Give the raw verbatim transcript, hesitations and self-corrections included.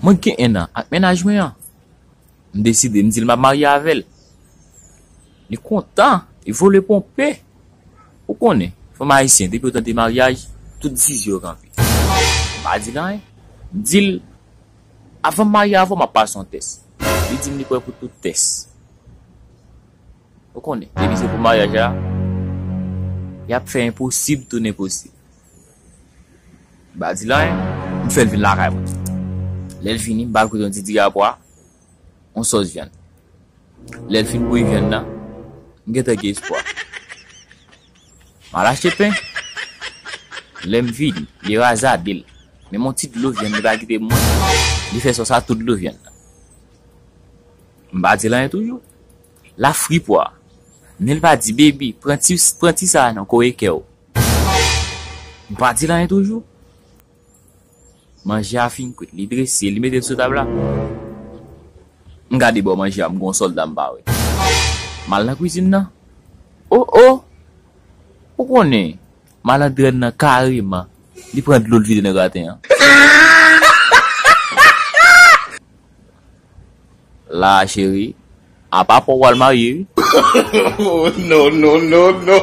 Mwen gen en an ak mennaj mwen an. M deside, m di l m ap marye avè l. Li kontan, li vole ponpe. Ou konnen, fanm ayisyen, depi yo tande maryaj, tout zizi yo kanpe. M pa di l anyen. M di l, avan m marye avè w, m ap pase yon tès. Li di m li prè pou tout tès. Ou konnen, depi se pou maryaj la, y ap fè enposib tounen posib. M pa di l anyen, m fè l vin lakay mwen. Lè l vini, m ba l kote yon ti diri a pwa, yon sòs vyann. Lè l fin bouyi vyann nan, m gentan gen espwa. M al achte pen. Lè m vini, li razade l. Menm yon ti dlo vyann li pa kite mwen. Li fè sòs a tout dlo vyann nan. M pa di l anyen toujou. L a fri pwa. Men l pa di, "Baby, pran ti, pran ti sa a non, kore kè w." M pa di l anyen toujou. Manje a fin kwit, li drese, li mete l sou tab la. M gade bò manje a, m gon sòlda m pa wè. M al nan kwizin nan. O, o! Ou konnen, malandren nan kareman, li pran dlo l vide nan graten an. La, cheri, apa pa w al marye, wi. Oh, no, no, no, no.